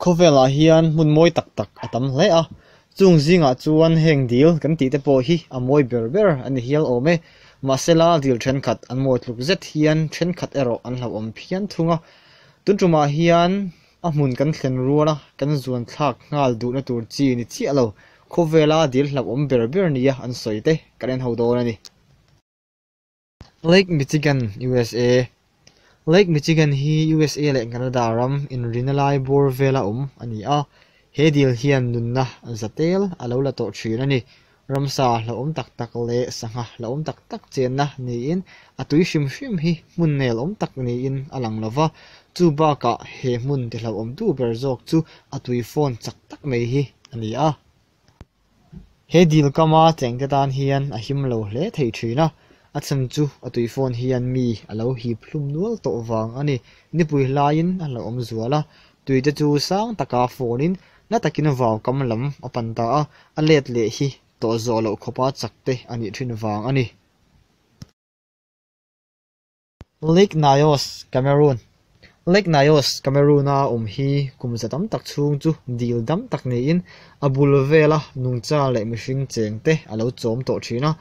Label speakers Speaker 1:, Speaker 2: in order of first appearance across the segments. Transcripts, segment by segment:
Speaker 1: Khawvelah hian hmun mawi tak tak a tam hle a, chung zingah chuan heng dil kan tih te pawh hi a mawi ber ber a ni hial awm e. Mahsela dil thenkhat an mawi tluk zet hian thenkhat erawh an hlauhawm phian thung a. Tun tumah hian a hmun kan thlen ruala kan zuan thlak nghal duhna tur chi ni chiah lo, khawvela dil hlauhawm ber ber nia an sawi te kan en ho dawn a ni. Lake Michigan, USA. Lake Michigan hi USA leh Canada ram inrina lai bawr vela awm a ni a, he dil hian nunna zatel a lo la tawh thin a ni. Ramsa hlauhawm tak tak leh sangha hlauhawm tak tak chenna niin a tui hrim hrim hi hmun nel awm tak niin a lang lo va, chu bakah he hmun ti hlauhawmtu ber zawk chu a tui fawn chak tak mai hi a ni a. He dil kama chengte tan hian a him lo hle thei thin a, a chhan chu a tui phone hian mi a lo hip hlum nual tawh vang a ni. Nipui hlaiin a hlauhawm zual a, tuite chu sang taka phone in na takin vau kam lam a pan ta a, a let leh hi tawh zawh loh khawpa chak te a nih thin vang a ni. Lake Nyos, Cameroon Lake Nyos, Cameroon-a awm hi kum za tam tak chhung chu dil dam tak niin a bul vela nungcha leh mihring cheng te a lo chawm tawh thin a.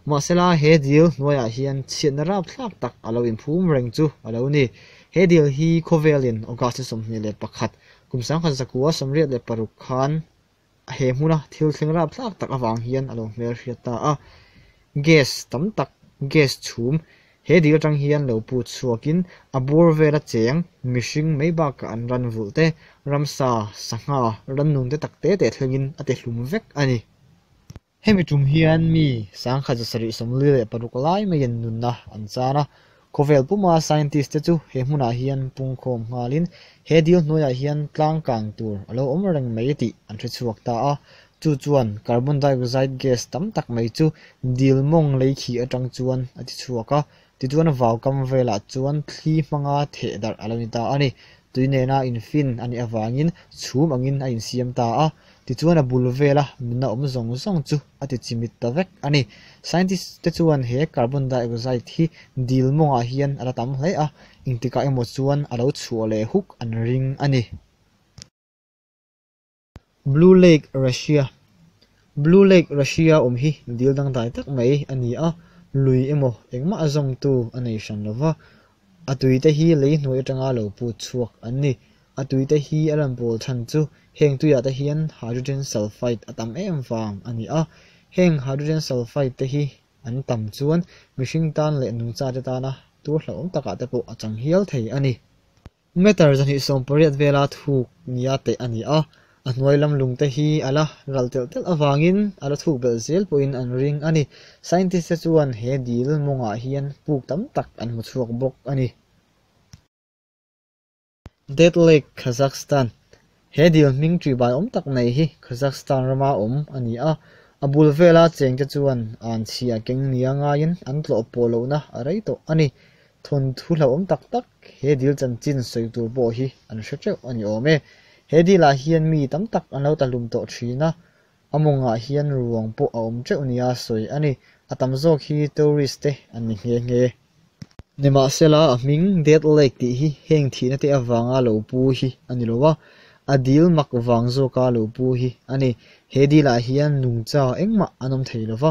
Speaker 1: Mahsela he dil hnuaiah hian chhiatna rapthlak tak a lo inphum reng chu a lo ni. He dil hi khawvelin August ni 21, kum 1986 khan he hmuna thil thleng rapthlak tak avang hian a lo hmelhriat ta a. Gas tam tak, gas chhum, he dil atang hian lo put chhuakin a bur vela cheng mihring mai bakah an ran vulh te, ramsa, sangha, rannung te tak te te thlengin a ti hlum vek a ni. Hemi tum hian mi 1746 lai maiin nunna an chan a, Khawvel puma scientist te chu he hmunah hian pungkhawm nghalin he dil hnuaiah hian tlang kang tur a lo awm reng mai tih an hre chhuak ta a. Chu chuan carbon dioxide gas tam tak mai chu dil mawng lei khi atang chuan a ti chhuak a, tichuan vau kam velah chuan thli hmanga theh darh a lo ni ta a ni. Tui nena infin a nih avangin chhum angin a insiam ta a, tichuan a bul vela nunna awm zawng zawng chu a ti chimit ta vek a ni. Scientist te chuan he carbon dioxide hi dil mawngah hian a la tam hle a, engtikah emaw chuan a lo chhuah leh huk an ring a ni. Blue Lake, Russia Blue Lake, Russia awm hi dil dangdai tak mai a ni a, lui emaw engmah a zawmtu a nei hran lo va, a tuite hi lei hnuai atanga lo put chhuak an ni. A tuite hi a lan pawl chhan chu heng tuiah te hian hydrogen sulfide a tam em vang a ni a, heng hydrogen sulfide te hi an tam chuan mihring tan leh nungcha te tana tur hlauhawm takah te pawh a chang hial thei a ni. Meter 280 vela thuk nia teh a ni a, a hnuai lam lung te hi a la ral telh telh avangin a la thuk belh zel pawhin an ring a ni. Scientist te chuan he dil mawngah hian puk tam tak an hmu chhuak bawk a ni. Dead Lake, Kazakhstan He dil hming ṭihbai awm tak mai hi Kazakhstan rama awm a ni a, a bul vela chengte chuan an chhia keng nia ngaiin an tlawh pawh lohna a rei tawh a ni. Thawnthu hlauhawm tak tak he dil chanchin sawi tur pawh hi an hre teuh a ni awm e. He dilah hian mi tam tak an lo tahlum tawh thin a, a mawngah hian ruang pawh a awm teuh nia sawi a ni. A tam zawk hi tourist te an ni nghe nghe. Nimahsela a hming Dead Lake tih hi heng thihna te avanga lo pu hi a ni lo a, a dil mak vang zawka lo pu hi a ni. He dilah hian nungcha engmah an awm thei lo va,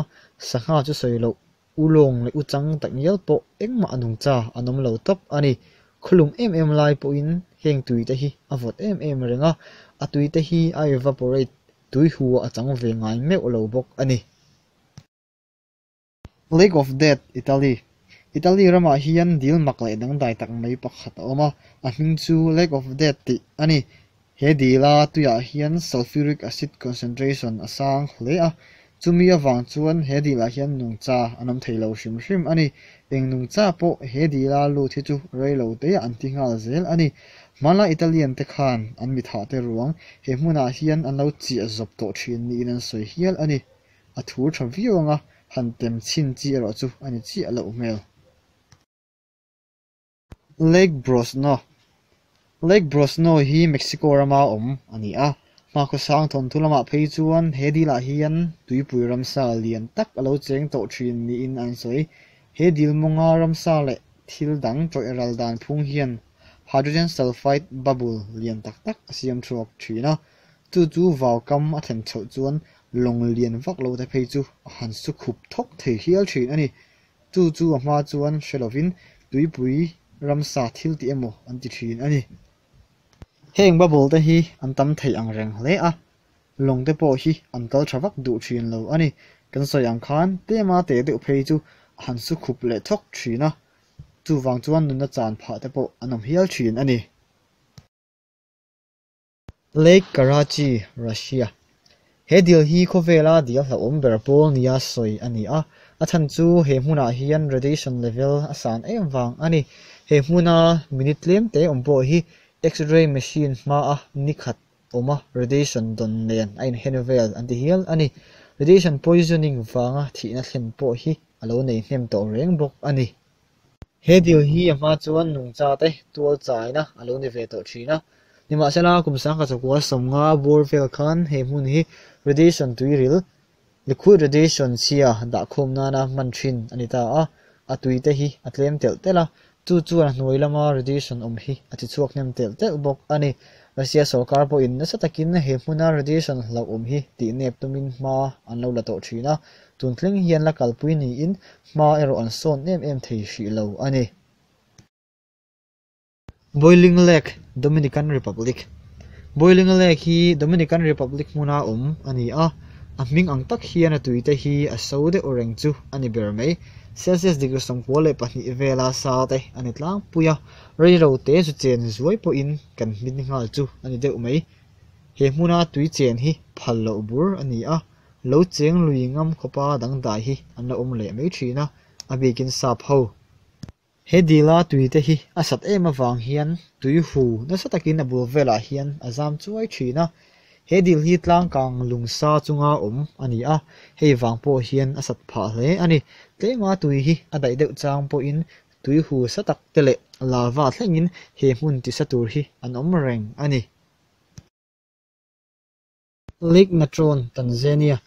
Speaker 1: sangha chu sawi loh u lawng leh u chang tak ngial pawh engmah a nungcha an awm lo tawp a ni. Khawlum em em lai pawhin heng tuite hi a vawt em em reng a, a tuite hi a evaporate tui hu a chang ve ngai meuh lo bawk a ni. Lake of Death, Italy Italy ramah hian dil mak leh dangdai tak mai pakhat a awm a, a hming chu Lake of Death tih a ni. He dila tuiah hian sulfuric acid concentration a sang hle a, chumi avang chuan he dilah hian nungcha an awm thei lo hrim hrim a ni. Eng nungcha pawh he dila lut hi chu rei lo teah an ti nghal zel a ni. Hmana Italian te khan an mithah te ruang he hmunah hian an lo chiah zawp tawh thin niin an sawi hial a ni. A thur tha viau anga han tem chhin chi erawh chu a ni chiah loh hmel. Lake Brosno Lake Brosno hi Mexico rama awm a ni a, hmakhawsang thawnthu lamah phei chuan he dilah hian tuipui ramsa lian tak a lo cheng tawh thin niin an sawi. He dil mawnga ramsa leh thil dang tawih ral dan phung hian. hydrogen sulfide bubble lian tak tak a siam chhuak thin a. Chu chu vau kam a thlen chhoh chuan lawng lian vak lo te phei chu a han su khup thawk thei hial thin a ni. Chu chu a hma chuan hre lovin tuipui ramsa thil tih emaw an ti thin a ni. Heng bubble te hi an tam thei ang reng hle a, lawng te pawh hi an kal tha vak duh thin lo a ni. Kan sawi ang khan tlema teh deuh phei chu a han su khup leh thawk thin a, chuvang chuan nunna chan phah te pawh an awm hial thin a ni. Lake Karachi, Russia. He dil hi khawvela dil hlauhawm ber pawl nia sawi a ni a, a chhan chu he hmunah hian radiation level a san em vang a ni. He hmuna minute tlem te awm pawh hi X-ray machine hmaa ni khat awma radiation dawn nen a inhen vel an ti hial a ni. Radiation poisoning vanga thihna thlen pawh hi a lo nei hnem tawh reng bawk a ni. He dil hi a hma chuan nungcha te tual chaina a lo ni ve tawh thin a. Nimahsela, kum sangkhat chakua sawmnga bawr vel khan he hmun hi radiation tuiril, liquid radiation chhia dahkhawm nana hman thin a ni ta a, a tui te hi a tlem telh telh a, chu chuan a hnuai lama radiation awm hi a ti chhuak hnem telh telh bawk a ni. Russia sorkar pawhin nasa takin he hmuna radiation hlauhawm hi tihnep tumin hma an lo la tawh thin a, Tun thleng hian la kalpui niin hma erawh an sawn em em thei hrih lo a ni. Boiling Lake, Dominican Republic Boiling Lake hi Dominican Republic hmuna awm a ni a, a hming ang tak hian a tuite hi a so deuh reng chu a ni ber mai. Celsius degree 92 vela sa te a ni tlangpui a, reilo te zu chen zuai pawhin kan hmin nghal chu a ni deuh mai. He hmuna tui chen hi phal loh bur a ni a, Lo cheng lui ngam khawpa dangdai hi an la awm leh mai thin a, a bikin sap ho. He dila tuite hi a sat em avang hian tui hu nasa takin a bul velah hian a zam chuai thin a. He dil hi tlangkang lungsa chunga awm a ni a, hei vang pawh hian a sat phah hle a ni. Tlema tui hi a daih deuh chang pawhin tui hu sa tak te leh lava thlengin he hmun tisa tur hi an awm reng a ni. Lake Natron, Tanzania.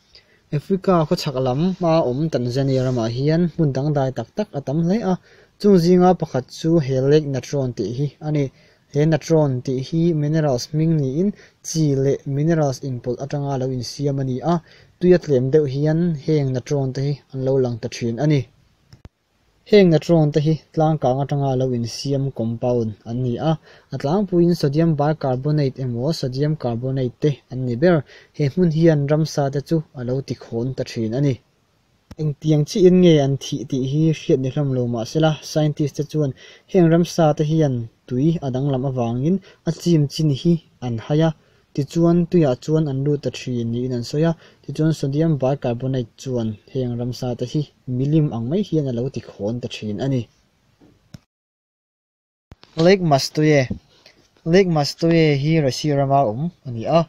Speaker 1: Africa khawchhak lam hmaa awm Tanzania ramah hian hmun dangdai tak tak a tam hle a, chung zinga pakhat chu he Lake Natron tih hi a ni. He Natron tih hi minerals hming niin chi leh minerals inpawlh atanga lo insiam a ni a, tui a tlem deuh hian heng Natron te hi an lo lang ta thin a ni. Heng natron te hi tlangkang atanga lo insiam compound an ni a, a tlangpuiin sodium bicarbonate emaw sodium carbonate te an ni ber. He hmun hian ramsa te chu a lo tikhawn ta thin a ni. Engtiang chiin nge an thih tih hi hriat ni hlawm lo mahsela scientist te chuan heng ramsa te hian tui a danglam avangin a chim chin hi an hai a, Tichuan, tuiah chuan an lut ta thin niin an sawi a, tichuan sodium bicarbonate chuan heng ramsa te hi milim ang mai hian a lo ti khawn ta thin a ni. Lake Mastoye Lake Mastoye hi Russia rama awm a ni a,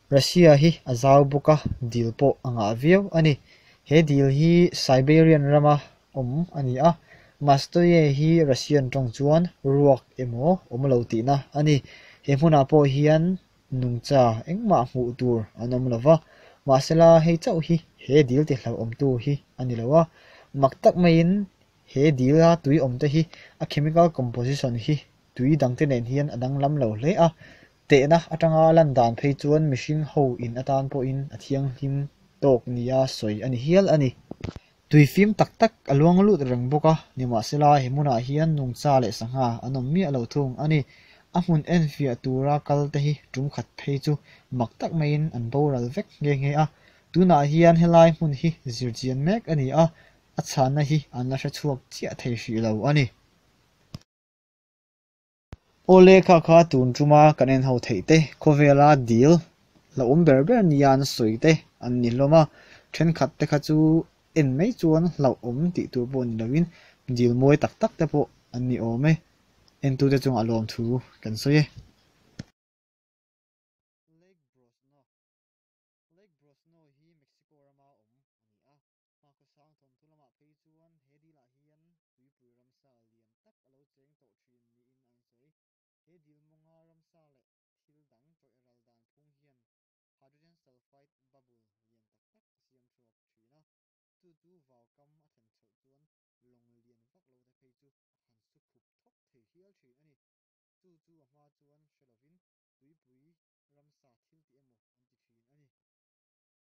Speaker 1: Russia hi a zau bawk a, dil pawh a ngah viau a ni. He dil hi Siberian rama awm a ni a, Mastoye hi Russian tawng chuan ruak emaw awm lo tihna a ni. He hmunah pawh hian nungcha engmah hmuh tur an awm lo va, mahsela hei chauh hi he dil ti hlauhawmtu hi a ni lo a. Mak tak maiin he dila tui awmte hi a chemical composition hi tui dangte nen hian a danglam lo hle a, tehna atanga lan dan phei chuan mihring ho in atan pawhin a thianghlim tawk nia sawi a ni hial a ni. Tui fim tak tak a luang lut reng bawk a, nimahsela he hmunah hian nungcha leh sangha an awm miah lo thung a ni. A hmun enfiah tura kal te hi tum khat phei chu mak tak maiin an boral vek nghe nghe a. Tunah hian helai hmun hi zirchian mek a ni a, a chhanna hi an la hre chhuak chiah thei hrih lo a ni. Awle kha kha tun tuma kan en ho theih te khawvela dil la awm ber ber nia an sawi te an ni hlawm a, thenkhat te kha chu en mai chuan hlauhawm tih tur pawh ni loin dil mawi tak tak te pawh an ni awm e, entute chungah lawmthu kan sawi e. Lake Brosno Lake Brosno hi Mexico rama awm a ni a, Hmakhawsang thawmthu lamah phei chuan he dilah hian tuipui ramsa lian tak a lo cheng tawh thin niin an sawi. He dil mawnga ramsa leh thil dang tawih ral dan phung hian hydrogen sulfide bubble lian tak tak a siam chhuak thin a, chu chu vau kam a thlen chhoh chuan lawng lian vak lo te phei chu a han su khup thawk thei hial thin a ni. Chu chu a hma chuan hre lovin tuipui.